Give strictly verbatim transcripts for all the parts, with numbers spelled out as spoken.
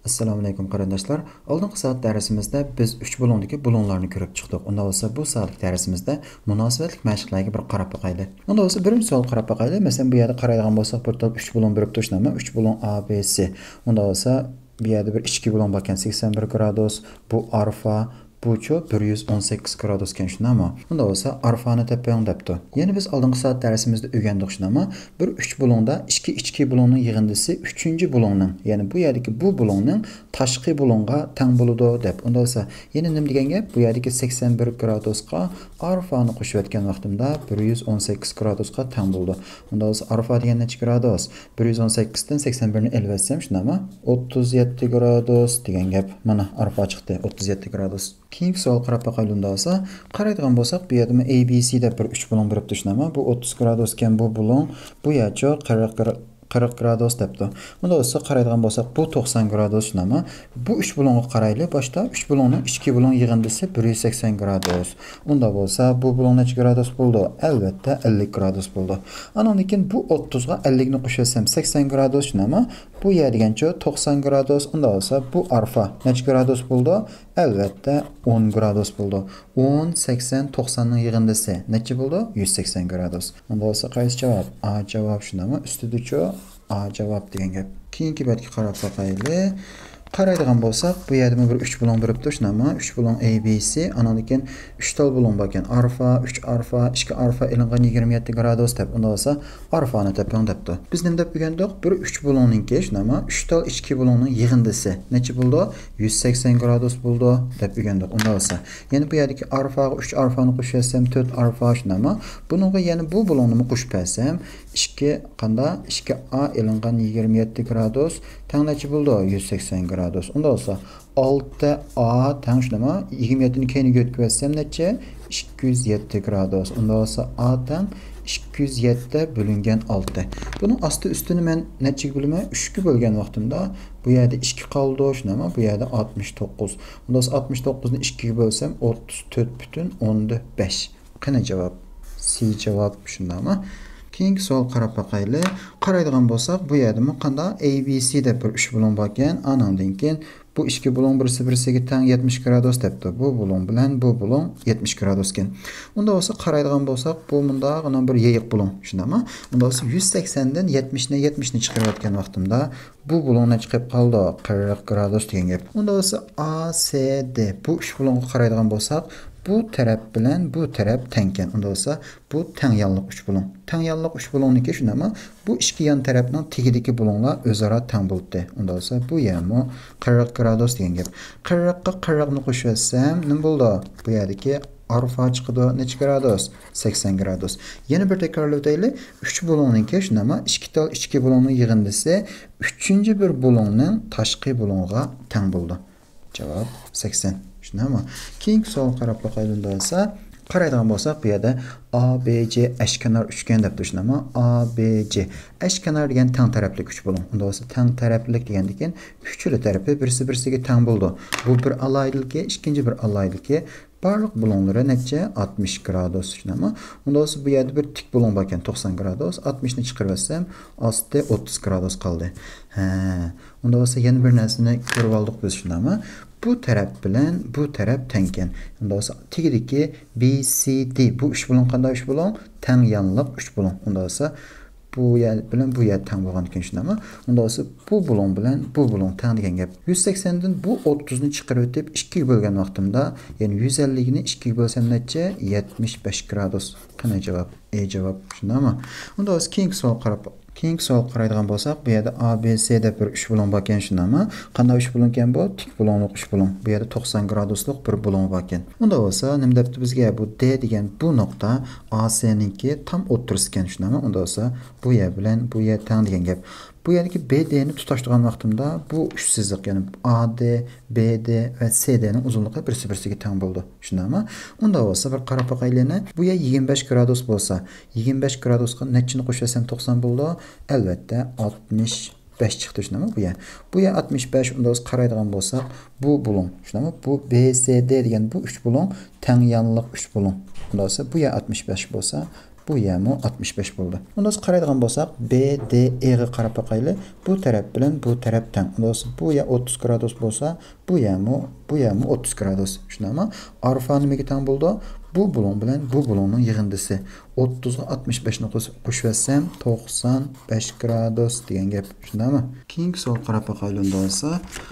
ئەسسالامۇئەلەيكۇم قېرىنداشلار. ئالدىنقى سائەت دەرسىمىزدە بىز ئۈچ بۇلۇڭدىكى بۇلۇڭلارنى كۆرۈپ چىقتۇق. ئۇنداق بولسا بۇ سائەتلىك دەرسىمىزدە مۇناسىۋەتلىك مەشىقلەرگە بىر قاراپ باقايلى. ئۇنداق بولسا بىرىنچى سوئالغا قاراپ باقايلى. مەسىلەن، بۇ يەردە قارايدىغان بولساق، بىر تال ئۈچ بۇلۇڭ بېرىپتۇ، شۇنداقمۇ؟ ئۈچ بۇلۇڭ A B C. ئۇنداق بولسا بۇ يەردە بىر ئىچكى بۇلۇڭ باركەن، سەكسەن بىر گرادۇس. بۇ ئارفا، بۇچۇ بىر يۈز ئون سەككىز گرادۇسكەن، شۇنداقمۇ؟ ئۇنداق بولسا ئارفانى تېپىڭ دەپتۇ. يەنە بىز ئالدىنقى سائەت دەرسىمىزدە ئۆگەندۇق، شۇنداقمۇ؟ بىر ئۈچ بۇلۇڭدا ئىككى ئىچكى بۇلۇڭنىڭ يىغىندىسى ئۈچىنچى بۇلۇڭنىڭ، يەنى بۇ يەردىكى بۇ بۇلۇڭنىڭ تاشقى بۇلۇڭغا تەڭ بولىدۇ دەپ. ئۇنداق بولسا يەنە نېمە دېگەن گەپ؟ بۇ يەردىكى سەكسەن بىر گرادۇسقا ئارفانى قوشۇۋەتكەن ۋاقتىمدا بىر يۈز ئون سەككىز گرادۇسقا تەڭ بولىدۇ. ئۇنداق بولسا ئارفا دېگەن نەچچە گرادۇس؟ بىر يۈز ئون سەككىزدىن سەكسەن بىرنى ئېلىۋەتسەم، شۇنداقمۇ؟ ئوتتۇز يەتتە گرادۇس دېگەن گەپ. مانا ئارفا چىقتى، ئوتتۇز يەتتە گرادۇس. كېيىنكى سوئال قاراپ باقايلى ئۇنداق بولسا. قارايدىغان بولساق، بۇ يەردىمۇ A B C دەپ بىر ئۈچ بۇلۇڭ بېرىپتۇ، شۇنداقمۇ؟ بۇ ئوتتۇز گرادۇسكەن، بۇ بۇلۇڭ، بۇ يەرچۇ قىرىق گرا-، قىرىق گرادۇس دەپتۇ. ئۇنداق بولسا قارايدىغان بولساق، بۇ توقسان گرادۇس، شۇنداقمۇ؟ بۇ ئۈچ بۇلۇڭغا قارايلى. باشتا ئۈچ بۇلۇڭنىڭ ئىچكى بۇلۇڭ يىغىندىسى بىر يۈز سەكسەن گرادۇس. ئۇنداق بولسا بۇ بۇلۇڭ نەچچە گرادۇس بولىدۇ؟ ئەلۋەتتە، ئەللىك گرادۇس بولىدۇ. ئاناندىن كېيىن بۇ ئوتتۇزغا ئەللىكنى قوشۇۋەتسەم، سەكسەن گرادۇس، شۇنداقمۇ؟ بۇ يەر دېگەنچۇ توقسان گرادۇس. ئۇنداق بولسا بۇ ئارفا نەچچە گرادۇس بولىدۇ؟ ئەلۋەتتە، ئون گرادۇس بولىدۇ. ئون، سەكسەن، توقساننىڭ يىغىندىسى نەچچە بولىدۇ؟ يۈز سەكسەن گرادۇس. ئۇنداق بولسا قايسى جاۋاب؟ A جاۋاب، شۇنداقمۇ؟ ئۈستىدىچۇ A جاۋاب دېگەن گەپ. كېيىنكى بەتكە قاراپ باقايلى. قارايدىغان بولساق، بۇ يەردىمۇ بىر ئۈچ بۇلۇڭ بېرىپتۇ، شۇنداقمۇ؟ ئۈچ بۇلۇڭ A B C، ئاناندىن كېيىن ئۈچ تال بۇلۇڭ باركەن. ئارفا، ئۈچ ئارفا، ئىككى ئارفا ئېلىنغان يىگىرمە يەتتە گرادۇس دەپ. ئۇنداق بولسا ئارفانى تېپىڭ دەپتۇ. بىز نېمە دەپ ئۆگەندۇق؟ بىر ئۈچ بۇلۇڭنىڭكى، شۇنداقمۇ؟ ئۈچ تال ئىچكى بۇلۇڭنىڭ يىغىندىسى نەچچە بولىدۇ؟ يۈز سەكسەن گرادۇس بولىدۇ دەپ ئۆگەندۇق. ئۇنداق بولسا يەنە بۇ يەردىكى ئارفاغا ئۈچ ئارفانى قوشۇۋەتسەم، تۆت ئارفا، شۇنداقمۇ؟ بۇنىڭغا يەنە بۇ بۇلۇڭنىمۇ قوشۇپ بەرسەم، ئىككى قاندا؟ ئىككى A ئېلىنغان يىگىرمە يەتتە گرادۇس تەڭ نەچچە بولىدۇ؟ يۈز سەكسەن گرادۇس. ئۇنداق بولسا ئالتە A تەڭ، شۇنداقمۇ؟ يىگىرمە يەتتىنى كەينىگە ئۆتكۈزۈۋەتسەم نەچچە؟ ئىككى يۈز يەتتە گرادۇس. ئۇنداق بولسا A تەڭ ئىككى يۈز يەتتە بۆلۈنگەن ئالتە. بۇنىڭ ئاستى ئۈستىنى مەن نەچچىگە بۆلىمەن؟ ئۈچكە بۆلگەن ۋاقتىمدا بۇ يەردە ئىككى قالىدۇ، شۇنداقمۇ؟ بۇ يەردە ئاتمىش توققۇز. ئۇنداق بولسا ئاتمىش توققۇزنى ئىككىگە بۆلسەم، ئوتتۇز تۆت پۈتۈن ئوندىن بەش. قېنى جاۋاب؟ C جاۋاب، شۇنداقمۇ؟ كېيىنكى سوئال قاراپ باقايلى. قارايدىغان بولساق، بۇ يەردىمۇ قاندا؟ A B C دەپ بىر ئۈچ بۇلۇڭ باركەن. ئانىڭدىن كېيىن بۇ ئىككى بۇلۇڭ بىرسى بىرسىگە تەڭ يەتمىش گرادۇس دەپتۇ. بۇ بۇلۇڭ بىلەن بۇ بۇلۇڭ يەتمىش گرادۇسكەن. ئۇنداق بولسا قارايدىغان بولساق، بۇ مۇنداق، ئاناڭ بىر يېيىق بۇلۇڭ، شۇنداقمۇ؟ ئۇنداق بولسا يۈز سەكسەندىن يەتمىشنى، يەتمىشنى چىقىرىۋەتكەن ۋاقتىمدا بۇ بۇلۇڭ نەچچە قېلىپ قالىدۇ؟ قىرىق گرادۇس دېگەن گەپ. ئۇنداق بولسا A C D بۇ ئۈچ بۇلۇڭغا قارايدىغان بولساق، بۇ تەرەپ بىلەن بۇ تەرەپ تەڭكەن. ئۇنداق بولسا بۇ تەڭ يانلىق ئۈچ بۇلۇڭ. تەڭ يانلىق ئۈچ بۇلۇڭنىڭكى، شۇنداقمۇ؟ بۇ ئىككى يان تەرەپنىڭ تېگىدىكى بۇلۇڭلار ئۆزئارا تەڭ بولۇپتۇ. ئۇنداق بولسا بۇ يەرمۇ قىرىق گرادۇس دېگەن گەپ. قىرىققا قىرىقنى قوشۇۋەتسەم نېمە بولىدۇ؟ بۇ يەردىكى ئارفا چىقىدۇ. نەچچە گرادۇس؟ سەكسەن گرادۇس. يەنە بىر تەكرارلىۋېتەيلى. ئۈچ بۇلۇڭنىڭكى، شۇنداقمۇ؟ ئىككى تال ئىچكى بۇلۇڭنىڭ يىغىندىسى ئۈچىنچى بىر بۇلۇڭنىڭ تاشقى بۇلۇڭىغا تەڭ بولىدۇ. جاۋاب سەكسەن. شۇنداقمۇ؟ كېيىنكى سوئالغا قاراپ باقايلى ئۇنداق بولسا. قارايدىغان بولساق، بۇ يەردە A B C ئەشكەنار ئۈچكەن دەپتۇ، شۇنداقمۇ؟ A B C ئەشكەنار دېگەن تەڭ تەرەپلىك ئۈچ بۇلۇڭ. ئۇنداق بولسا تەڭ تەرەپلىك دېگەندىكىن ئۈچىلا تەرىپى بىرسى بىرسىگە تەڭ بولىدۇ. بۇ بىر ئالاھىدىلىكى، ئىككىنچى بىر ئالاھىدىلىكى، بارلىق بۇلۇڭلىرى نەچچە؟ ئاتمىش گرادۇس، شۇنداقمۇ؟ ئۇنداق بولسا بۇ يەردە بىر تىك بۇلۇڭ باركەن، توقسان گرادۇس، ئاتمىشنى چىقىرىۋەتسەم ئاستى ئوتتۇز گرادۇس قالدى. ھە، ئۇنداق بولسا يەنە بىر نەرسىنى كۆرۈپ ئالدۇق بىز، شۇنداقمۇ؟ بۇ تەرەپ بىلەن بۇ تەرەپ تەڭكەن. ئۇنداق بولسا تېگىدىكى B C D بۇ ئۈچ بۇلۇڭ قانداق ئۈچ بۇلۇڭ؟ تەڭ يانلىق ئۈچ بۇلۇڭ. ئۇنداق بولسا بۇ يەر بىلەن بۇ يەر تەڭ بولغاندىكىن، شۇنداقمۇ؟ ئۇنداق بولسا بۇ بۇلۇڭ بىلەن بۇ بۇلۇڭ تەڭ دېگەن گەپ. يۈز سەكسەندىن بۇ ئوتتۇزنى چىقىرىۋېتىپ ئىككىگە بۆلگەن ۋاقتىمدا، يەنى يۈز ئەللىكنى ئىككىگە بۆلسەم نەچچە؟ يەتمىش بەش گرادۇس. قېنى جاۋاب؟ ئې جاۋاب. شۇنداقمۇ؟ ئۇنداق بولسا كېيىنكى سوئالغا قاراپ، كېيىنكى سوئالغا قارايدىغان بولساق، بۇ يەردە A B C دەپ بىر ئۈچ بۇلۇڭ باركەن، شۇنداقمۇ؟ قانداق ئۈچ بۇلۇڭكەن بۇ؟ تىك بۇلۇڭلۇق ئۈچ بۇلۇڭ. بۇ يەردە توقسان گرادۇسلۇق بىر بۇلۇڭ باركەن. ئۇنداق بولسا نېمە دەپتۇ بىزگە؟ بۇ D دېگەن بۇ نۇقتا A C نىڭكى تام ئوتتۇرىسىكەن، شۇنداقمۇ؟ ئۇنداق بولسا بۇ يەر بىلەن بۇ يەر تەڭ دېگەن گەپ. بۇ يەردىكى B D نى تۇتاشتۇرغان ۋاقتىمدا بۇ ئۈچ سىزىق، يەنى A D، B D ۋە C D نىڭ ئۇزۇنلۇقى بىرسى بىرسىگە تەڭ بولىدۇ. شۇنداقمۇ؟ ئۇنداق بولسا بىر قاراپ باقايلى يەنە. بۇ يەر يىگىرمە بەش گرادۇس بولسا، يىگىرمە بەش گرادۇسقا نەچچىنى قوشۇۋەتسەم توقسان بولىدۇ؟ ئەلۋەتتە، ئاتمىش بەش چىقتى، شۇنداقمۇ بۇ يەر؟ بۇ يەر ئاتمىش بەش، ئۇنداق بولسا قارايدىغان بولساق، بۇ بۇلۇڭ، شۇنداقمۇ؟ بۇ B C D دېگەن بۇ ئۈچ بۇلۇڭ تەڭ يانلىق ئۈچ بۇلۇڭ. ئۇنداق بولسا بۇ يەر ئاتمىش بەش بولسا، بۇ يەرمۇ ئاتمىش بەش بولدى. ئۇنداق قارايدىغان بولساق، بې دې ئېغا قاراپ باقايلى. بۇ تەرەپ بىلەن بۇ تەرەپ تەڭ. ئۇنداق بولسا بۇ يەر ئوتتۇز گرادۇس بولسا، بۇ يەرمۇ، بۇ يەرمۇ ئوتتۇز گرادۇس. شۇنداقمۇ؟ ئارفا نېمىگە تەڭ بولىدۇ؟ بۇ بۇلۇڭ بىلەن بۇ بۇلۇڭنىڭ يىغىندىسى. ئوتتۇزغا ئاتمىش بەشنى قوش-، قوشۇۋەتسەم، توقسان بەش گرادۇس دېگەن گەپ. شۇنداقمۇ؟ كېيىنكى سوئال قاراپ باقايلى ئۇنداق بولسا.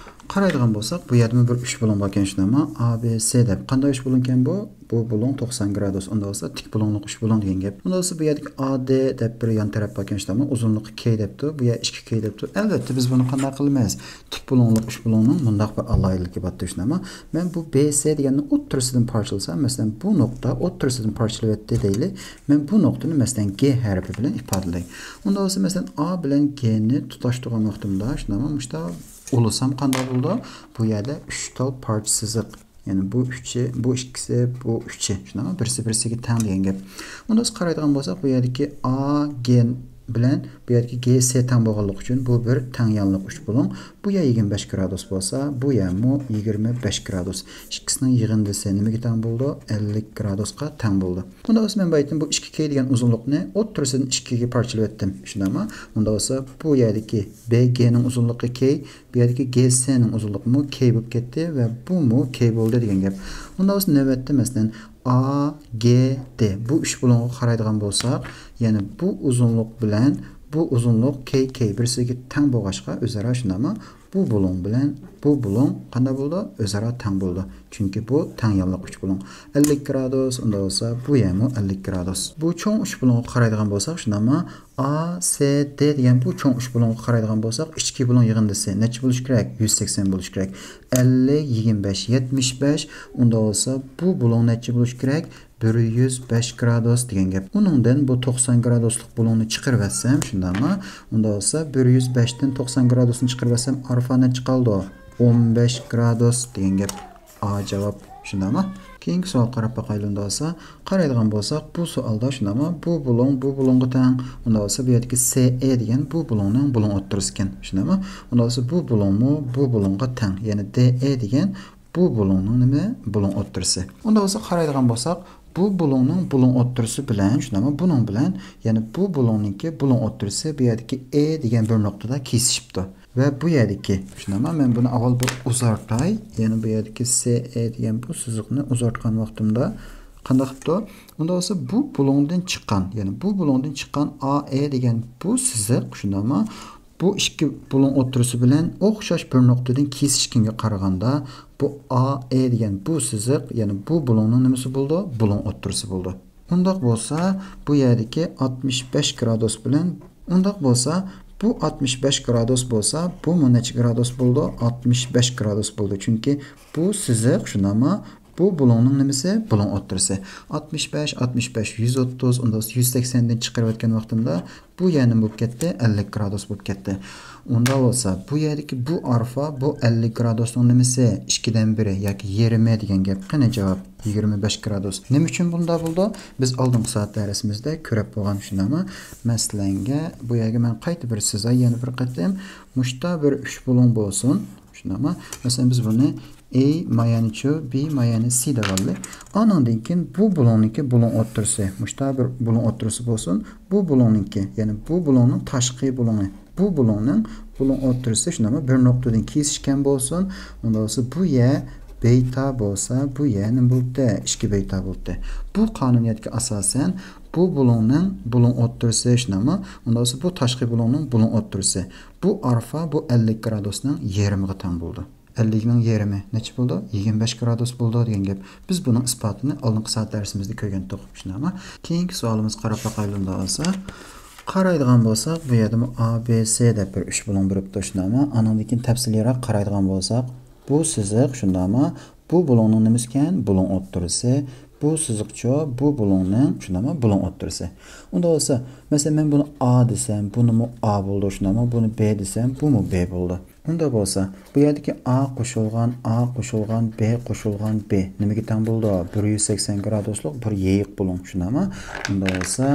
قارايدىغان بولساق، بۇ يەردىمۇ بىر ئۈچ بۇلۇڭ باركەن، شۇنداقمۇ؟ ئا، بې، سې دەپ. قانداق ئۈچ بۇلۇڭكەن بۇ؟ بۇ بۇلۇڭ توقسان گرادۇس. ئۇنداق بولسا تىك بۇلۇڭلۇق ئۈچ بۇلۇڭ دېگەن گەپ. ئۇنداق بولسا بۇ يەردىكى ئا دې دەپ بىر يان تەرەپ باركەن، شۇنداقمۇ؟ ئۇزۇنلۇقى كې دەپتۇ، بۇ يەر ئىككى كې دەپتۇ. ئەلۋەتتە بىز بۇنى قانداق قىلىمىز؟ تىك بۇلۇڭلۇق ئۈچ بۇلۇڭنىڭ مۇنداق بىر ئالاھىدىلىكى بارتتى، شۇنداقمۇ؟ مەن بۇ بې سې دېگەننى ئوتتۇرىسىدىن پارچىلىسام، مەسىلەن، بۇ نۇقتا ئوتتۇرىسىدىن پارچىلىۋەتتى دەيلى. مەن بۇ نۇقتىنى، مەسىلەن، گې ھەرپى بىلەن ئىپادىلەي. ئۇنداق بولسا، مەسىلەن، ئا بىلەن گېنى تۇتاشتۇرغان ۋاقتىمدا، شۇنداقمۇ؟ مۇشتا ئۇلىسام قانداق بولىدۇ؟ بۇ يەردە ئۈچ تال پارچە سىزىق. يەنى بۇ ئۈچى، بۇ ئىككىسى، بۇ ئۈچى. شۇنداقمۇ؟ بىرسى بىرسىگە تەڭ دېگەن گەپ. ئۇنداق قارايدىغان بولساق، بۇ يەردىكى ئا، گې بىلەن بۇ يەردىكى گې سې تەڭ بولغانلىقى ئۈچۈن بۇ بىر تەڭ يانلىق ئۈچ بۇلۇڭ. بۇ يەر يىگىرمە بەش گرادۇس بولسا، بۇ يەرمۇ يىگىرمە بەش گرادۇس. ئىككىسىنىڭ يىغىندىسى نېمىگە تەڭ بولىدۇ؟ ئەللىك گرادۇسقا تەڭ بولىدۇ. ئۇنداق بولسا مەن بۇ يەردىن بۇ ئىككى كې دېگەن ئۇزۇنلۇقنى ئوتتۇرىسىدىن ئىككىگە پارچىلىۋەتتىم. شۇنداقمۇ؟ ئۇنداق بولسا بۇ يەردىكى بې گېنىڭ ئۇزۇنلۇقى كې، بۇ يەردىكى گې سېنىڭ ئۇزۇنلۇقىمۇ كې بولۇپ كەتتى ۋە بۇمۇ كې بولدى دېگەن گەپ. ئۇنداق بولسا نۆۋەتتە، مەسىلەن، ئا، گې، دې بۇ ئۈچ بۇلۇڭغا قارايدىغان بولساق، يەنى بۇ ئۇزۇنلۇق بىلەن بۇ ئۇزۇنلۇق كې، كې بىرسىگە تەڭ بولغاچقا، ئۆزئارا، شۇنداقمۇ؟ بۇ بۇلۇڭ بىلەن بۇ بۇلۇڭ قانداق بولىدۇ؟ ئۆزئارا تەڭ بولىدۇ. چۈنكى بۇ تەڭ يانلىق ئۈچ بۇلۇڭ. ئەللىك گرادۇس، ئۇنداق بولسا بۇ يەرمۇ ئەللىك گرادۇس. بۇ چوڭ ئۈچ بۇلۇڭغا قارايدىغان بولساق، شۇنداقمۇ؟ ئا، سې، دې دېگەن بۇ چوڭ ئۈچ بۇلۇڭغا قارايدىغان بولساق، ئىچكى بۇلۇڭ يىغىندىسى نەچچە بولۇشى كېرەك؟ يۈز سەكسەن بولۇشى كېرەك. ئەللىك، يىگىرمە بەش، يەتمىش بەش. ئۇنداق بولسا بۇ بۇلۇڭ نەچچە بولۇشى كېرەك؟ بىر يۈز بەش گرادۇس دېگەن گەپ. ئۇنىڭدىن بۇ توقسان گرادۇسلۇق بۇلۇڭنى چىقىرىۋەتسەم، شۇنداقمۇ؟ ئۇنداق بولسا بىر يۈز بەشتىن توقسان گرادۇسنى چىقىرىۋەتسەم، ئارفا نەچچە قالىدۇ؟ ئون بەش گرادۇس دېگەن گەپ. ئا جاۋاب. شۇنداقمۇ؟ كېيىنكى سوئال قاراپ باقايلى ئۇنداق بولسا. قارايدىغان بولساق، بۇ سوئالدا شۇنداقمۇ؟ بۇ بۇلۇڭ بۇ بۇلۇڭغا تەڭ. ئۇنداق بولسا بۇ يەردىكى سې ئې دېگەن بۇ بۇلۇڭنىڭ بۇلۇڭ ئوتتۇرىسى ئىكەن. شۇنداقمۇ؟ ئۇنداق بولسا بۇ بۇلۇڭمۇ بۇ بۇلۇڭغا تەڭ. يەنى دې ئې دېگەن بۇ بۇلۇڭنىڭ نېمە؟ بۇلۇڭ ئوتتۇرىسى. ئۇنداق بولسا قارايدىغان بولساق، بۇ بۇلۇڭنىڭ بۇلۇڭ ئوتتۇرىسى بىلەن، شۇنداقمۇ؟ بۇنىڭ بىلەن، يەنى بۇ بۇلۇڭنىڭكى بۇلۇڭ ئوتتۇرىسى بۇ يەردىكى ئې دېگەن بىر نۇقتىدا كېسىشىپتۇ. ۋە بۇ يەردىكى، شۇنداقمۇ؟ مەن بۇنى ئاۋۋال بىر ئۇزارتاي. يەنى بۇ يەردىكى سې ئې دېگەن بۇ سىزىقنى ئۇزارتقان ۋاقتىمدا قانداق قىپتۇ؟ ئۇنداق بولسا بۇ بۇلۇڭدىن چىققان، يەنى بۇ بۇلۇڭدىن چىققان ئا ئې دېگەن بۇ سىزىق، شۇنداقمۇ؟ بۇ ئىككى بۇلۇڭ ئوتتۇرىسى بىلەن ئوخشاش بىر نۇقتىدىن كېسىشكىنىگە قارىغاندا، بۇ ئا ئې دېگەن بۇ سىزىق، يەنى بۇ بۇلۇڭنىڭ نېمىسى بولىدۇ؟ بۇلۇڭ ئوتتۇرىسى بولىدۇ. ئۇنداق بولسا، بۇ يەردىكى ئاتمىش بەش گرادۇس بىلەن، ئۇنداق بولسا، بۇ ئاتمىش بەش گرادۇس بولسا، بۇمۇ نەچچە گرادۇس بولىدۇ؟ ئاتمىش بەش گرادۇس بولىدۇ. چۈنكى بۇ سىزىق، شۇنداقمۇ؟ بۇ بۇلۇڭنىڭ نېمىسى؟ بۇلۇڭ ئوتتۇرىسى. ئاتمىش بەش، ئاتمىش بەش، يۈز ئوتتۇز، ئۇنداق يۈز سەكسەندىن چىقىرىۋەتكەن ۋاقتىمدا، بۇ يەر نېمە بولۇپ كەتتى؟ ئەللىك گرادۇس بولۇپ كەتتى. ئۇنداق بولسا، بۇ يەردىكى بۇ ئارفا، بۇ ئەللىك گرادۇسنىڭ نېمىسى؟ ئىككىدىن بىرى ياكى يېرىمى دېگەن گەپ. قېنى جاۋاب؟ يىگىرمە بەش گرادۇس. نېمە ئۈچۈن بۇنداق بولىدۇ؟ بىز ئالدىنقى سائەت دەرسىمىزدە كۆرۈپ بولغان، شۇنداقمۇ؟ مەسىلەنگە، بۇ يەرگە مەن قايتا بىر سىزاي، يەنە بىر قېتىم. مۇشتا بىر ئۈچ بۇلۇڭ بولسۇن. شۇنداقمۇ؟ مەسىلەن، بىز بۇنى ئېي مايانچۇ، بى مايانى سى دەۋالدى. ئانىڭدىن كېيىن بۇ بۇلۇڭنىڭكى بۇلۇڭ ئوتتۇرىسى، مۇشتا بىر بۇلۇڭ ئوتتۇرىسى بولسۇن. بۇ بۇلۇڭنىڭكى، يەنى بۇ بۇلۇڭنىڭ تاشقى بۇلۇڭى، بۇ بۇلۇڭنىڭ بۇلۇڭ ئوتتۇرىسى، شۇنداقمۇ؟ بىر نۇقتىدىن كېسىشكەن بولسۇن. ئۇنداق بولسا بۇ يەر بېيتا بولسا، بۇ يەر نېمە بولدى؟ ئىككى بېيتا بولدى. بۇ قانۇنىيەتكە ئاساسەن، بۇ بۇلۇڭنىڭ بۇلۇڭ ئوتتۇرىسى، شۇنداقمۇ؟ ئۇنداق بولسا بۇ تاشقى بۇلۇڭنىڭ بۇلۇڭ ئوتتۇرىسى. بۇ ئارفا، بۇ ئەللىك گرادۇسنىڭ يېرىمىغا تەڭ بولىدۇ. ئەللىكنىڭ يېرىمى نەچچە بولىدۇ؟ يىگىرمە بەش گرادۇس بولىدۇ دېگەن گەپ. بىز بۇنىڭ ئىسپاتىنى ئالدىنقى سائەت دەرسىمىزدە كۆرگەنتۇق. شۇنداقمۇ؟ كېيىنكى سوئالىمىزغا قاراپ باقايلى ئۇنداق بولسا. قارايدىغان بولساق، بۇ يەردىمۇ ئا بې سې دەپ بىر ئۈچ بۇلۇڭ بېرىپتۇ. شۇنداقمۇ؟ ئانىڭدىن كېيىن تەپسىلىيراق قارايدىغان بولساق، بۇ سىزىق، شۇنداقمۇ؟ بۇ بۇلۇڭنىڭ نېمىسىكەن؟ بۇلۇڭ ئوتتۇرىسى. بۇ سىزىقچۇ، بۇ بۇلۇڭنىڭ، شۇنداقمۇ؟ بۇلۇڭ ئوتتۇرىسى. ئۇنداق بولسا، مەسىلەن، مەن بۇنى ئا دېسەم، بۇنىمۇ ئا بولىدۇ، شۇنداقمۇ؟ بۇنى بې دېسەم، بۇمۇ بې بولىدۇ. ئۇنداق بولسا، بۇ يەردىكى ئا قوشۇلغان، ئا قوشۇلغان، بې قوشۇلغان، بې نېمىگە تەڭ بولىدۇ؟ بىر يۈز سەكسەن گرادۇسلۇق بىر يېيىق بۇلۇڭ، شۇنداقمۇ؟ ئۇنداق بولسا،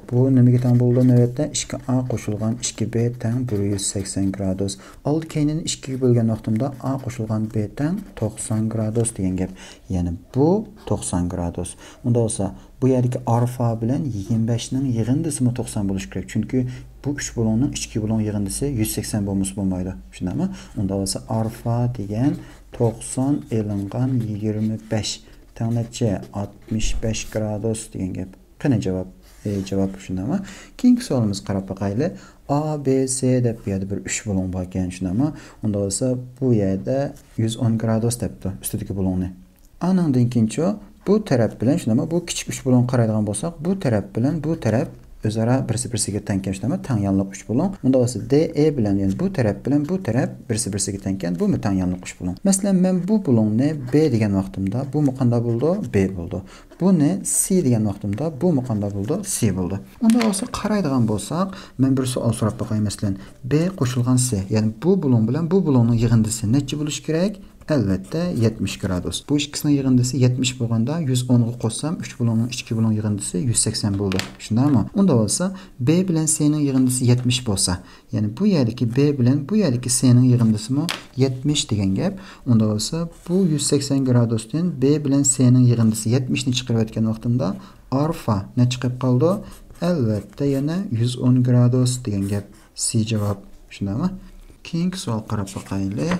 بۇ بۇ نېمىگە تەڭ بولىدۇ نۆۋەتتە؟ ئىككى ئا قوشۇلغان ئىككى بى تەڭ بىر يۈز سەكسەن گرادۇس. ئالدى كەينىنى ئىككىگە بۆلگەن ۋاقتىمدا ئا قوشۇلغان بى تەڭ توقسان گرادۇس دېگەن گەپ. يەنى بۇ توقسان گرادۇس. ئۇنداق بولسا، بۇ يەردىكى ئارفا بىلەن يىگىرمە بەشنىڭ يىغىندىسىمۇ توقسان بولۇشى كېرەك. چۈنكى بۇ ئۈچ بۇلۇڭنىڭ ئىچكى بۇلۇڭ يىغىندىسى يۈز سەكسەن بولمىسا بولمايدۇ. شۇنداقمۇ؟ ئۇنداق بولسا ئارفا دېگەن توقسان ئېلىنغان يىگىرمە بەش تەڭ نەچچە؟ ئاتمىش بەش گرادۇس دېگەن گەپ. قېنى جاۋاب؟ ئى، جاۋاب شۇنداقمۇ؟ كېيىنكى سوئالىمىزغا قاراپ باقايلى. ئا، بى، سى دەپ بۇ يەردە بىر ئۈچ بۇلۇڭ باركەن، شۇنداقمۇ؟ ئۇنداق بولسا بۇ يەردە يۈز ئون گرادۇس دەپتۇ ئۈستىدىكى بۇلۇڭنى. ئانىڭدىن كېيىنچۇ بۇ تەرەپ بىلەن، شۇنداقمۇ؟ بۇ كىچىك ئۈچ بۇلۇڭغا قارايدىغان بولساق، بۇ تەرەپ بىلەن بۇ تەرەپ ئۆزئارا بىرسى بىرسىگە تەڭكەن، شۇنداقمۇ؟ تەڭ يانلىق ئۈچ بۇلۇڭ. ئۇنداق بولسا دى ئېي بىلەن، يەنى بۇ تەرەپ بىلەن بۇ تەرەپ بىرسى بىرسىگە تەڭكەن، بۇمۇ تەڭ يانلىق ئۈچ بۇلۇڭ. مەسىلەن، مەن بۇ بۇلۇڭنى بى دېگەن ۋاقتىمدا بۇمۇ قانداق بولىدۇ؟ بى بولىدۇ. بۇنى سى دېگەن ۋاقتىمدا بۇمۇ قانداق بولىدۇ؟ سى بولىدۇ. ئۇنداق بولسا قارايدىغان بولساق، مەن بىر سوئال سوراپ باقاي، مەسىلەن، بى قوشۇلغان سى، يەنى بۇ بۇلۇڭ بىلەن بۇ بۇلۇڭنىڭ يىغىندىسى نەچچە بولۇشى كېرەك؟ ئەلۋەتتە، يەتمىش گرادۇس. بۇ ئىككىسىنىڭ يىغىندىسى يەتمىش بولغاندا، يۈز ئونغا قوشسام، ئۈچ بۇلۇڭنىڭ ئىچكى بۇلۇڭ يىغىندىسى يۈز سەكسەن بولىدۇ. شۇنداقمۇ؟ ئۇنداق بولسا، بى بىلەن سىنىڭ يىغىندىسى يەتمىش بولسا، يەنى بۇ يەردىكى بى بىلەن بۇ يەردىكى سىنىڭ يىغىندىسىمۇ يەتمىش دېگەن گەپ. ئۇنداق بولسا، بۇ يۈز سەكسەن گرادۇستىن بى بىلەن سىنىڭ يىغىندىسى يەتمىشنى چىقىرىۋەتكەن ۋاقتىمدا ئارفا نەچچە قېلىپ قالىدۇ؟ ئەلۋەتتە، يەنە يۈز ئون گرادۇس دېگەن گەپ. سى جاۋاب. شۇنداقمۇ؟ كېيىنكى سوئالغا قاراپ باقايلى.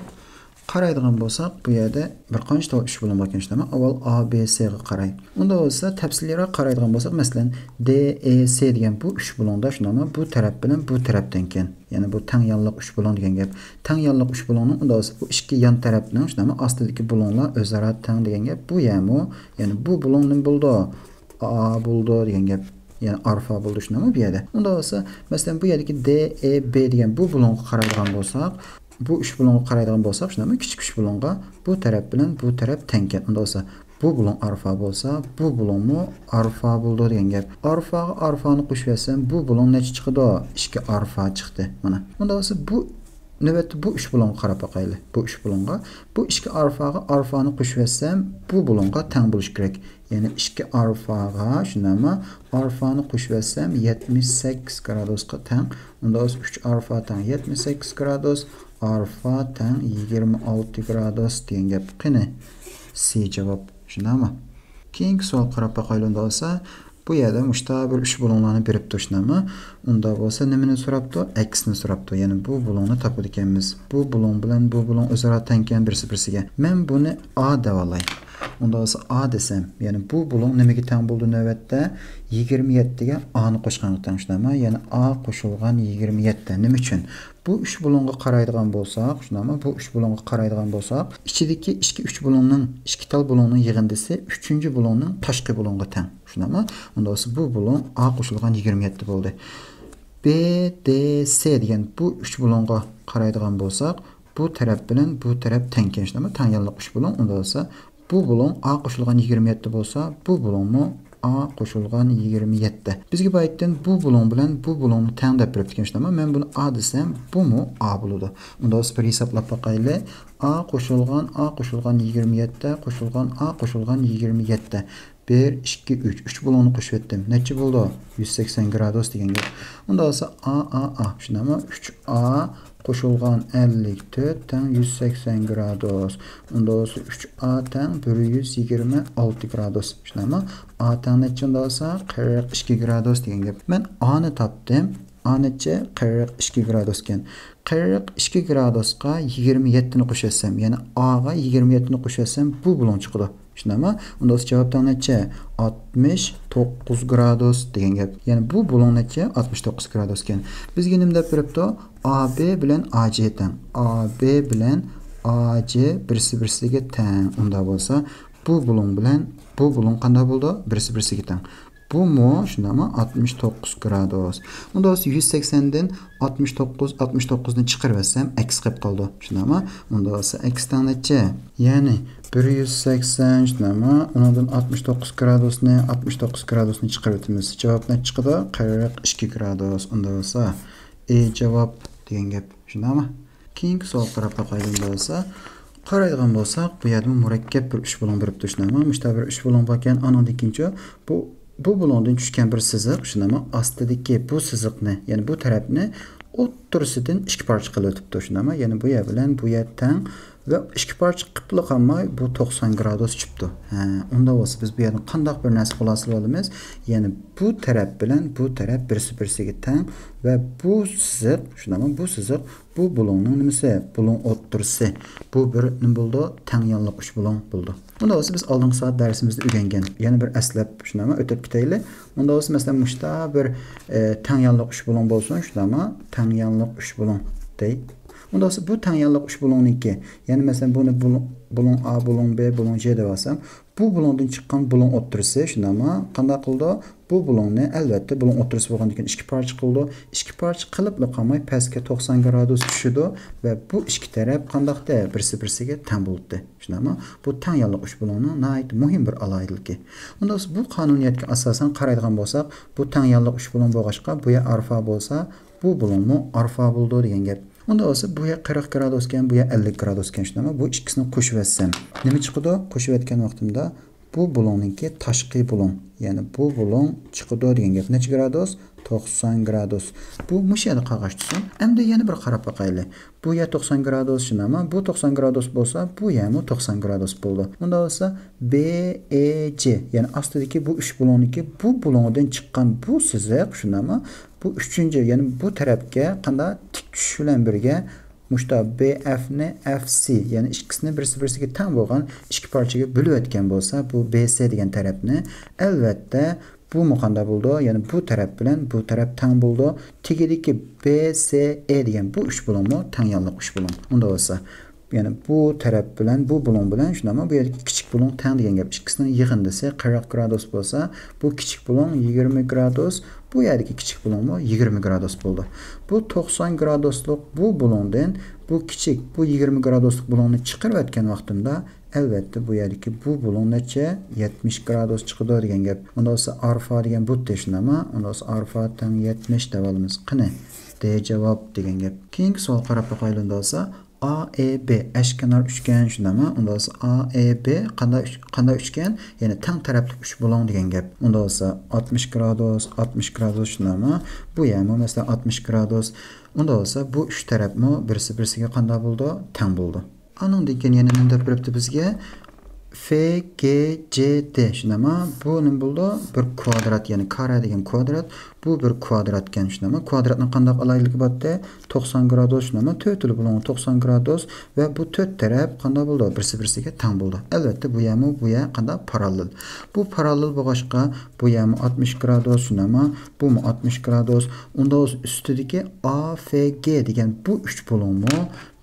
قارايدىغان بولساق، بۇ يەردە بىر قانچە تال ئۈچ بۇلۇڭ باركەن، شۇنداقمۇ؟ ئاۋۋال ئا، بى، سىغا قاراي. ئۇنداق بولسا، تەپسىلىيرەك قارايدىغان بولساق، مەسىلەن، دى، ئېي، سى دېگەن بۇ ئۈچ بۇلۇڭدا، شۇنداقمۇ؟ بۇ تەرەپ بىلەن بۇ تەرەپ تەڭكەن. يەنى بۇ تەڭ يانلىق ئۈچ بۇلۇڭ دېگەن گەپ. تەڭ يانلىق ئۈچ بۇلۇڭنىڭ، ئۇنداق بولسا، بۇ ئىككى يان تەرەپنىڭ، شۇنداقمۇ؟ ئاستىدىكى بۇلۇڭلار ئۆزئارا تەڭ دېگەن گەپ. بۇ يەرمۇ، يەنى بۇ بۇلۇڭ نېمە بولىدۇ؟ ئا بولىدۇ دېگەن گەپ. يەنى ئارفا بولىدۇ، شۇنداقمۇ؟ بۇ يەردە. ئۇنداق بولسا، مەسىلەن، بۇ يەردىكى دى، ئېي، بى دېگەن بۇ بۇلۇڭغا قارايدىغان بولساق، بۇ ئۈچ بۇلۇڭغا قارايدىغان بولساق، شۇنداقمۇ؟ كىچىك ئۈچ بۇلۇڭغا بۇ تەرەپ بىلەن بۇ تەرەپ تەڭكەن. ئۇنداق بولسا، بۇ بۇلۇڭ ئارفا بولسا، بۇ بۇلۇڭمۇ ئارفا بولىدۇ دېگەن گەپ. ئارفاغا ئارفانى قوشۇۋەتسەم، بۇ بۇلۇڭ نەچچە چىقىدۇ؟ ئىككى ئارفا چىقتى. مانا. ئۇنداق بولسا، بۇ، نۆۋەتتە بۇ ئۈچ بۇلۇڭغا قاراپ باقايلى. بۇ ئۈچ بۇلۇڭغا. بۇ ئىككى ئارفاغا ئارفانى قوشۇۋەتسەم، بۇ بۇلۇڭغا تەڭ بولۇشى كېرەك. يەنى ئىككى ئارفاغا، شۇنداقمۇ؟ ئارفانى قوشۇۋەتسەم، يەتمىش سەككىز گرادۇسقا تەڭ. ئۇنداق بولسا، ئۈچ ئارفا تەڭ يەتمىش سەككىز گرادۇس، ئارفا تەڭ يىگىرمە ئالتە گرادۇس دېگەن گەپ. قېنى، سى جاۋاب. شۇنداقمۇ؟ كېيىنكى سوئالغا قاراپ باقايلى ئۇنداق بولسا. بۇ يەردە مۇشتا بىر ئۈچ بۇلۇڭلارنى بېرىپتۇ، شۇنداقمۇ؟ ئۇنداق بولسا نېمىنى سوراپتۇ؟ ئەكسىنى سوراپتۇ. يەنى بۇ بۇلۇڭنى تاپىدىكەنمىز. بۇ بۇلۇڭ بىلەن بۇ بۇلۇڭ ئۆزئارا تەڭكەن بىرسى بىرسىگە. مەن بۇنى ئا دەۋالاي. ئۇنداق بولسا ئا دېسەم، يەنى بۇ بۇلۇڭ نېمىگە تەڭ بولىدۇ نۆۋەتتە؟ يىگىرمە يەتتىگە ئانى قوشقانغا تەڭ، شۇنداقمۇ؟ يەنى ئا قوشۇلغان يىگىرمە يەتتە. نېمە ئۈچۈن؟ بۇ ئۈچ بۇلۇڭغا قارايدىغان بولساق، شۇنداقمۇ؟ بۇ ئۈچ بۇلۇڭغا قارايدىغان بولساق، ئىچىدىكى ئىككى ئۈچ بۇلۇڭنىڭ، ئىككى تال بۇلۇڭنىڭ يىغىندىسى ئۈچىنچى بۇلۇڭنىڭ تاشقى بۇلۇڭىغا تەڭ. شۇنداقمۇ؟ ئۇنداق بولسا بۇ بۇلۇڭ ئا قوشۇلغان يىگىرمە يەتتە بولدى. بى، دى، سى دېگەن بۇ ئۈچ بۇلۇڭغا قارايدىغان بولساق، بۇ تەرەپ بىلەن بۇ تەرەپ تەڭكەن، شۇنداقمۇ؟ تەڭ يانلىق ئۈچ بۇلۇڭ. ئۇنداق بولسا بۇ بۇلۇڭ ئا قوشۇلغان يىگىرمە يەتتە بولسا، بۇ بۇلۇڭمۇ ئا قوشۇلغان يىگىرمە يەتتە. بىزگە بۇ يەردىن بۇ بۇلۇڭ بىلەن بۇ بۇلۇڭنى تەڭ دەپ بېرىپتىكەن، شۇنداقمۇ؟ مەن بۇنى ئا دېسەم، بۇمۇ ئا بولىدۇ. ئۇنداق بولسا بىر ھېسابلاپ باقايلى. ئا قوشۇلغان ئا قوشۇلغان يىگىرمە يەتتە قوشۇلغان ئا قوشۇلغان يىگىرمە يەتتە. بىر، ئىككى، ئۈچ. ئۈچ بۇلۇڭنى قوشۇۋەتتىم. نەچچە بولىدۇ؟ يۈز سەكسەن گرادۇس دېگەن گەپ. ئۇنداق بولسا ئا، ئا، ئا. شۇنداقمۇ؟ ئۈچ ئا قوشۇلغان ئەللىك تۆت تەڭ يۈز سەكسەن گرادۇس. ئۇنداق بولسا ئۈچ ئا تەڭ بىر يۈز يىگىرمە ئالتە گرادۇس. شۇنداقمۇ؟ ئا تەڭ نەچچە ئۇنداق بولسا؟ قىرىق ئىككى گرادۇس دېگەن گەپ. مەن ئانى تاپتىم. ئا نەچچە؟ قىرىق ئىككى گرادۇس ئىكەن. قىرىق ئىككى گرادۇسقا يىگىرمە يەتتىنى قوشۇۋەتسەم، يەنى ئاغا يىگىرمە يەتتىنى قوشۇۋەتسەم، بۇ بۇلۇڭ چىقىدۇ. شۇنداقمۇ؟ ئۇنداق بولسا جاۋاب تەڭ نەچچە؟ ئاتمىش توققۇز گرادۇس دېگەن گەپ. يەنى بۇ بۇلۇڭ نەچچە؟ ئاتمىش توققۇز گرادۇس ئىكەن. بىزگە نېمە دەپ بېرىپتۇ؟ ئا بى بىلەن ئا جى تەڭ. ئا بى بىلەن ئا جى بىرسى بىرسىگە تەڭ. ئۇنداق بولسا، بۇ بۇلۇڭ بىلەن بۇ بۇلۇڭ قانداق بولىدۇ؟ بىرسى بىرسىگە تەڭ. بۇمۇ شۇنداقمۇ؟ ئاتمىش توققۇز گرادۇس. ئۇنداق بولسا يۈز سەكسەندىن ئاتمىش توققۇز، ئاتمىش توققۇزنى چىقىرىۋەتسەم، ئەكس قېلىپ قالىدۇ. شۇنداقمۇ؟ ئۇنداق بولسا ئەكس تەڭ نەچچە؟ يەنى بىر يۈز سەكسەن، شۇنداقمۇ؟ ئۇنىڭدىن ئاتمىش توققۇز گرادۇسنى، ئاتمىش توققۇز گرادۇسنى چىقىرىۋېتىمىز. جاۋاب نەچچە چىقىدۇ؟ قىرىق ئىككى گرادۇس. ئۇنداق بولسا ئى جاۋاب دېگەن گەپ. شۇنداقمۇ؟ كېيىنكى سوئالغا قاراپ باقايلى ئۇنداق بولسا. قارايدىغان بولساق، بۇ يەردىمۇ مۇرەككەپ بىر ئۈچ بۇلۇڭ بېرىپتۇ، شۇنداقمۇ؟ مۇشتا بىر ئۈچ بۇلۇڭ باركەن، ئانىڭدىن كېيىنچۇ بۇ بۇ بۇلۇڭدىن چۈشكەن بىر سىزىق، شۇنداقمۇ ئاستىدىكى بۇ سىزىقنى، يەنى بۇ تەرەپنى ئوتتۇرىسىدىن ئىككى پارچە قىلىۋېتىپتۇ، شۇنداقمۇ؟ يەنى بۇ يەر بىلەن بۇ يەر تەڭ ۋە ئىككى پارچە قىلىپلا قالماي، بۇ توقسان گرادۇس چىقىپتۇ. ھە، ئۇنداق بولسا بىز بۇ يەردىن قانداق بىر نەرسە خۇلاسىلىۋالىمىز؟ يەنى بۇ تەرەپ بىلەن بۇ تەرەپ بىرسى بىرسىگە تەڭ ۋە بۇ سىزىق، شۇنداقمۇ؟ بۇ سىزىق بۇ بۇلۇڭنىڭ نېمىسى؟ بۇلۇڭ ئوتتۇرىسى. بۇ بىر نېمە بولىدۇ؟ تەڭ يانلىق ئۈچ بۇلۇڭ بولىدۇ. ئۇنداق بولسا بىز ئالدىنقى سائەت دەرسىمىزدە ئۆگەنگەن، يەنە بىر ئەسلەپ، شۇنداقمۇ؟ ئۆتۈپ كېتەيلى. ئۇنداق بولسا، مەسىلەن، مۇشتا بىر، ئە، تەڭ يانلىق ئۈچ بۇلۇڭ بولسۇن، شۇنداقمۇ؟ تەڭ يانلىق ئۈچ بۇلۇڭ دەي. ئۇنداق بولسا بۇ تەڭ يانلىق ئۈچ بۇلۇڭنىڭكى، يەنى مەسىلەن، بۇنى بۇلۇڭ، بۇلۇڭ ئا، بۇلۇڭ بې، بۇلۇڭ جې دەپ ئالسام، بۇ بۇلۇڭدىن چىققان بۇلۇڭ ئوتتۇرىسى، شۇنداقمۇ؟ قانداق قىلىدۇ؟ بۇ بۇلۇڭنى، ئەلۋەتتە، بۇلۇڭ ئوتتۇرىسى بولغاندىكىن ئىككى پارچە قىلىدۇ. ئىككى پارچە قىلىپلا قالماي، پەسكە توقسان گرادۇس چۈشىدۇ ۋە بۇ ئىككى تەرەپ قانداقتى؟ بىرسى بىرسىگە تەڭ بولۇپتۇ. شۇنداقمۇ؟ بۇ تەڭ يانلىق ئۈچ بۇلۇڭنىڭ ناھايىتى مۇھىم بىر ئالاھىدىلىكى. ئۇنداق بولسا بۇ قانۇنىيەتكە ئاساسەن قارايدىغان بولساق، بۇ تەڭ يانلىق ئۈچ بۇلۇڭ بولغاچقا، بۇ يەر ئارفا بولسا، بۇ بۇلۇڭمۇ ئارفا بولىدۇ دېگەن گەپ. ئۇنداق بولسا بۇ يەر قىرىق گرادۇس ئىكەن، بۇ يەر ئەللىك گرادۇس ئىكەن، شۇنداقمۇ؟ بۇ ئىككىسىنى قوشۇۋەتسەم نېمە چىقىدۇ؟ قوشۇۋەتكەن ۋاقتىمدا بۇ بۇلۇڭنىڭكى تاشقى بۇلۇڭ، يەنى بۇ بۇلۇڭ چىقىدۇ دېگەن گەپ. نەچچە گرادۇس؟ توقسان گرادۇس. بۇ مۇشۇ يەردە قالغاچ تۇرسۇن. ئەمدى يەنە بىر قاراپ باقايلى. بۇ يەر توقسان گرادۇس، شۇنداقمۇ؟ بۇ توقسان گرادۇس بولسا، بۇ يەرمۇ توقسان گرادۇس بولىدۇ. ئۇنداق بولسا، بې ئې جې، يەنى ئاستىدىكى بۇ ئۈچ بۇلۇڭدىكى بۇ بۇلۇڭىدىن چىققان بۇ سىزىق، شۇنداقمۇ؟ بۇ ئۈچىنچى، يەنى بۇ تەرەپكە قانداق؟ تىك چۈشۈش بىلەن بىرگە مۇشتا بې ئېفنى ئېف سى، يەنى ئىككىسىنى بىرسى بىرسىگە تەڭ بولغان ئىككى پارچىگە بۆلۈۋەتكەن بولسا، بۇ بې سې دېگەن تەرەپنى، ئەلۋەتتە، بۇمۇ قانداق بولىدۇ؟ يەنى بۇ تەرەپ بىلەن بۇ تەرەپ تەڭ بولىدۇ. تېگىدىكى بې سې ئې دېگەن بۇ ئۈچ بۇلۇڭمۇ تەڭ يانلىق ئۈچ بۇلۇڭ. ئۇنداق بولسا، يەنى بۇ تەرەپ بىلەن بۇ بۇلۇڭ بىلەن، شۇنداقمۇ؟ بۇ يەردىكى كىچىك بۇلۇڭ تەڭ دېگەن گەپ. ئىككىسىنىڭ يىغىندىسى قىرىق گرادۇس بولسا، بۇ كىچىك بۇلۇڭ يىگىرمە گرادۇس، بۇ يەردىكى كىچىك بۇلۇڭمۇ يىگىرمە گرادۇس بولىدۇ. بۇ توقسان گرادۇسلۇق بۇ بۇلۇڭدىن بۇ كىچىك، بۇ يىگىرمە گرادۇسلۇق بۇلۇڭنى چىقىرىۋەتكەن ۋاقتىمدا، ئەلۋەتتە، بۇ يەردىكى بۇ بۇلۇڭ نەچچە؟ يەتمىش گرادۇس چىقىدۇ دېگەن گەپ. ئۇنداق بولسا ئارفا دېگەن بۇ تېشىناما، ئۇنداق بولسا ئارفا تەڭ يەتمىش دەپ ئالىمىز. قېنى، دې جاۋاب دېگەن گەپ. كېيىنكى سوئالغا قاراپ باقايلى. ئۇنداق بولسا، ئا ئې بې ئەشكەنار ئۈچكەن، شۇنداقمۇ؟ ئۇنداق بولسا ئا ئې بې قانداق ئۈچ-، قانداق ئۈچكەن؟ يەنى تەڭ تەرەپلىك ئۈچ بۇلۇڭ دېگەن گەپ. ئۇنداق بولسا ئاتمىش گرادۇس، ئاتمىش گرادۇس، شۇنداقمۇ؟ بۇ يەرمۇ مەسىلەن ئاتمىش گرادۇس. ئۇنداق بولسا بۇ ئۈچ تەرەپمۇ بىرسى بىرسىگە قانداق بولىدۇ؟ تەڭ بولىدۇ. ئانىڭدىن كېيىن يەنە نېمە دەپ بېرىپتۇ بىزگە؟ فې گې جې دې، شۇنداقمۇ؟ بۇ نېمە بولىدۇ؟ بىر كۋادرات، يەنى كارە دېگەن كۋادرات. بۇ بىر كۋادراتكەن، شۇنداقمۇ؟ كۋادراتنىڭ قانداق ئالاھىدىلىكى بارتتى؟ توقسان گرادۇس، شۇنداقمۇ؟ تۆتىلا بۇلۇڭى توقسان گرادۇس ۋە بۇ تۆت تەرەپ قانداق بولىدۇ؟ بىرسى بىرسىگە تەڭ بولىدۇ. ئەلۋەتتە، بۇ يەرمۇ بۇ يەر قانداق؟ پاراللېل. بۇ پاراللېل بولغاچقا، بۇ يەرمۇ ئاتمىش گرادۇس، شۇنداقمۇ؟ بۇمۇ ئاتمىش گرادۇس. ئۇنداق بولسا ئۈستىدىكى ئا فې گې دېگەن بۇ ئۈچ بۇلۇڭمۇ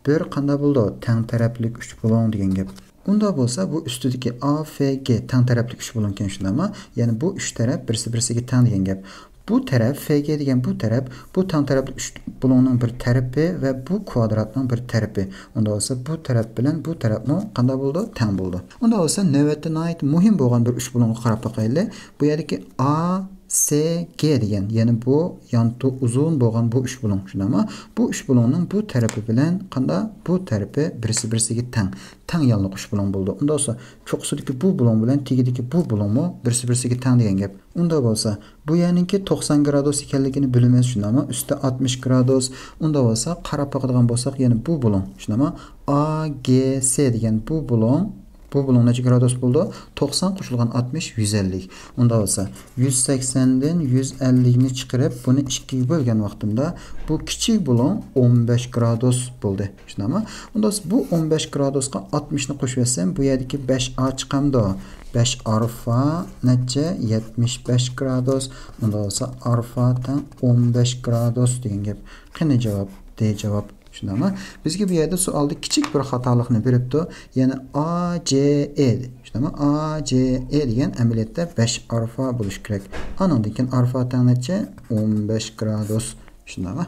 بىر قانداق بولىدۇ؟ تەڭ تەرەپلىك ئۈچ بۇلۇڭ دېگەن گەپ. ئۇنداق بولسا، بۇ ئۈستىدىكى ئا فې گې تەڭ تەرەپلىك ئۈچ بۇلۇڭكەن، شۇنداقمۇ؟ يەنى بۇ ئۈچ تەرەپ بىرسى بىرسىگە تەڭ دېگەن گەپ. بۇ تەرەپ، فې گې دېگەن بۇ تەرەپ، بۇ تەڭ تەرەپلىك ئۈچ بۇلۇڭنىڭ بىر تەرىپى ۋە بۇ كۋادراتنىڭ بىر تەرىپى. ئۇنداق بولسا، بۇ تەرەپ بىلەن بۇ تەرەپمۇ قانداق بولىدۇ؟ تەڭ بولىدۇ. ئۇنداق بولسا، نۆۋەتتە ناھايىتى مۇھىم بولغان بىر ئۈچ بۇلۇڭغا قاراپ باقايلى. بۇ يەردىكى ئا سې گې دېگەن، يەنى بۇ يانتۇ ئۇزۇن بولغان بۇ ئۈچ بۇلۇڭ، شۇنداقمۇ؟ بۇ ئۈچ بۇلۇڭنىڭ بۇ تەرىپى بىلەن قانداق؟ بۇ تەرىپى بىرسى بىرسىگە تەڭ. تەڭ يانلىق ئۈچ بۇلۇڭ بولىدۇ. ئۇنداق بولسا، چوققىسىدىكى بۇ بۇلۇڭ بىلەن تېگىدىكى بۇ بۇلۇڭمۇ بىرسى بىرسىگە تەڭ دېگەن گەپ. ئۇنداق بولسا، بۇ يەرنىڭكى توقسان گرادۇس ئىكەنلىكىنى بىلىمىز، شۇنداقمۇ؟ ئۈستى ئاتمىش گرادۇس. ئۇنداق بولسا، قاراپ باقىدىغان بولساق، يەنە بۇ بۇلۇڭ، شۇنداقمۇ؟ ئا گې سې دېگەن بۇ بۇلۇڭ، بۇ بۇلۇڭ نەچچە گرادۇس بولىدۇ؟ توقسان قوشۇلغان ئاتمىش، يۈز ئەللىك. ئۇنداق بولسا، يۈز سەكسەندىن يۈز ئەللىكنى چىقىرىپ، بۇنى ئىككىگە بۆلگەن ۋاقتىمدا، بۇ كىچىك بۇلۇڭ ئون بەش گرادۇس بولدى. شۇنداقمۇ؟ ئۇنداق بولسا، بۇ ئون بەش گرادۇسقا ئاتمىشنى قوشۇۋەتسەم، بۇ يەردىكى بەش ئا چىقامدۇ؟ بەش ئارفا نەچچە؟ يەتمىش بەش گرادۇس. ئۇنداق بولسا، ئارفا تەڭ ئون بەش گرادۇس دېگەن گەپ. قېنى جاۋاب، دې جاۋاب. شۇنداقمۇ؟ بىزگە بۇ يەردە سوئالدا كىچىك بىر خاتالىقنى بېرىپتۇ. يەنى ئا جې ئې. شۇنداقمۇ؟ ئا جې ئې دېگەن ئەمەلىيەتتە بەش ئارفا بولۇشى كېرەك. ئانىڭدىن كېيىن ئارفا تەڭ نەچچە؟ ئون بەش گرادۇس. شۇنداقمۇ؟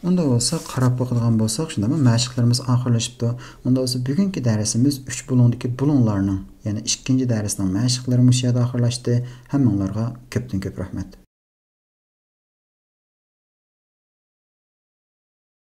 ئۇنداق بولسا، قاراپ باقىدىغان بولساق، شۇنداقمۇ؟ مەشىقلىرىمىز ئاخىرلىشىپتۇ. ئۇنداق بولسا، بۈگۈنكى دەرسىمىز ئۈچ بۇلۇڭدىكى بۇلۇڭلارنىڭ، يەنى ئىككىنچى دەرسنىڭ مەشىقلىرى مۇشۇ يەردە ئاخىرلاشتى. ھەممىڭلارغا كۆپتىن كۆپ رەھمەت.